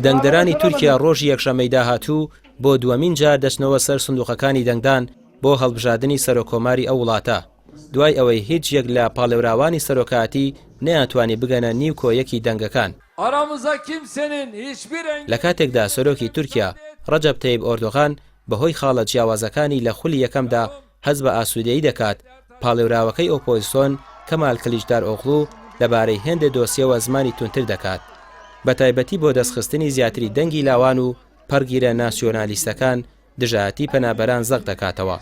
دەنگدەرانی تورکیا ڕۆژی یەکشەممەی داهاتوو بۆ دووەمین جار دەچنەوە سەر سندوقەکانی دەنگدان بۆ هەڵبژاردنی سەرۆککۆماری ئەو وڵاتە، دوای ئەوەی هیچ یەک لە پاڵێوراوانی سەرۆکایەتی نەیانتوانی بگەنە نیو کۆ یەکی دەنگەکان. لە کاتێکدا سەرۆکی تورکیا، ڕەجەب تەیب ئۆردوغان بەهۆی خاڵە جیاوازەکانی لە خولی یەکەمدا هەست بە ئاسوودەیی دەکات، پاڵێوراوەکەی ئۆپۆزسۆن کەمال کلیچدارئۆغڵو لەبارەی هێندێ دۆسیەوە زمانی توندتر دەکات، بەتایبەتی بۆ دەستخستنی زیاتری دەنگی لاوان و پەڕگیرە ناسیۆنالیستەکان دژایەتی پەنابەران زەق دەکاتەوە.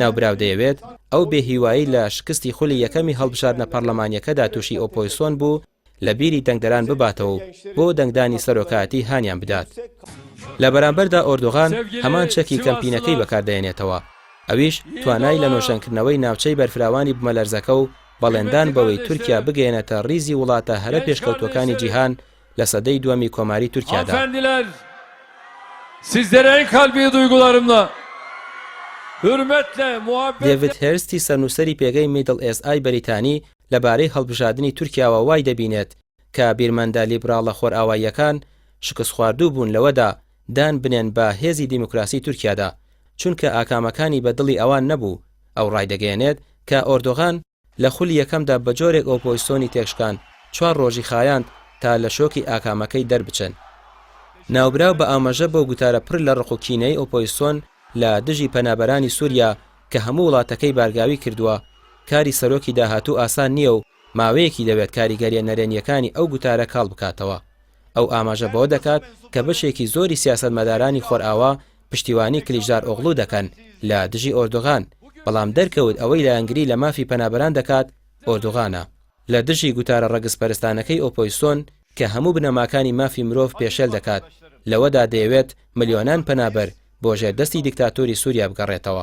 ناوبراو دەیەوێت ئەو بێهیوایی لە شکستی خولی یەکەمی هەڵبژاردنە پەڕلەمانییەکەدا تووشی ئۆپۆزسۆن بوو لە بیری دەنگدەران بباتەوە و بۆ دەنگدانی سەرۆکایەتی هانیان بدات. لە بەرامبەردا ئۆردوغان هەمان چەکی کەمپینەکەی بەکاردەهێنێتەوە، ئەویش توانای لە نۆژەنکردنەوەی ناوچەی بەرفراوانی بومەلەرزەکە و بەڵێندان بەوەی تورکیا بگەیەنێتە ڕیزی وڵاتە هەرە پێشکەوتووەکانی جیهان لە سەدەی دووەمی کۆماری تورکیادا. دێڤد هێرستی سەرنووسەری پێگەی میدڵ ئێست ئای بەریتانی لەبارەی هەڵبژاردنی تورکیاوە وای دەبینێت کە بیرمەندە لیبراڵە خۆرئاواییەکان شکستخواردوو بوون لەوەدا دان بنێن بە هێزی دیموکراسی تورکیادا چونکە ئاکامەکانی بە دڵی ئەوان نەبوو، ئەو ڕایدەگەیەنێت کە ئۆردوغان لە خولی یەکەمدا بە جۆرێک ئۆپۆزسۆنی تێکشکاند چوار ڕۆژی خایاند تا لە شۆکی ئاکامەکەی دەربچن. ناوبراو بە ئاماژە بەو گوتارە پڕ لە ڕق و کینەی ئۆپۆزسۆن لە دژی پەنابەرانی سوریا کە هەموو وڵاتەکەی بارگاوی کردووە، کاری سەرۆکی داهاتوو ئاسان نییە و ماوەیەکی دەوێت کاریگەرییە نەرێنییەکانی ئەو گوتارە کاڵ بکاتەوە. ئەو ئاماژە بەوە دەکات کە بەشێکی زۆری سیاسەتمەدارانی خۆرئاوا پشتیوانی کلیچدار ئۆغڵو دەکەن لە دژی ئۆردوغان، بەڵام دەرکەوت ئەوەی لایەنگری لە مافی پەنابەران دەکات ئۆردوغانە. لە دژی گوتارە ڕەگزپەرستانەکەی ئۆپۆزسۆن کە هەموو بنەماکانی مافی مرۆڤ پێشێل دەکات، لەوەدا دەیەوێت ملیۆنان پەنابەر بۆ ژێر دەستی دیکتاتۆری سوریا بگەڕێتەوە.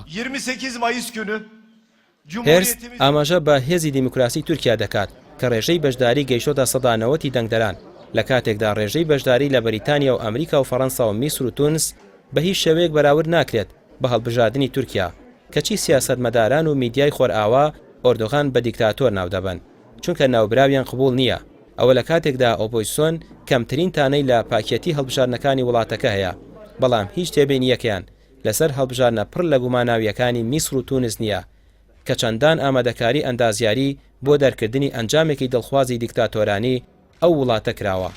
هێرست ئاماژە بە هێزی دیموکراسی تورکیا دەکات کە ڕێژەی بەشداری گەیشتۆتە 90% ی دەنگدەران، لە کاتێکدا ڕێژەی بەشداری لە بەریتانیا و ئەمریکا و فەڕەنسا و میسر و تونس بە هیچ شێوەیەک بەراورد ناکرێت بە هەڵبژاردنی تورکیا، کەچی سیاسەتمەداران و میدیای خۆرئاوا ئۆردوغان بە دیکتاتۆر ناودەبەن چونکە ناوبراویان قبوڵ نییە، ئەوە لە کاتێکدا ئۆپۆزسۆن کەمترین تانەی لە پاکیەتی هەڵبژاردنەکانی وڵاتەکە هەیە، بەڵام هیچ تێبینییەکیان لەسەر هەڵبژاردنە پڕ لە گوماناوییەکانی میسر و تونس نییە کە چەندان ئامادەکاری ئەندازیاری بۆ دەرکردنی ئەنجامێکی دڵخوازی دیکتاتۆرانی ئەو وڵاتە کراوە.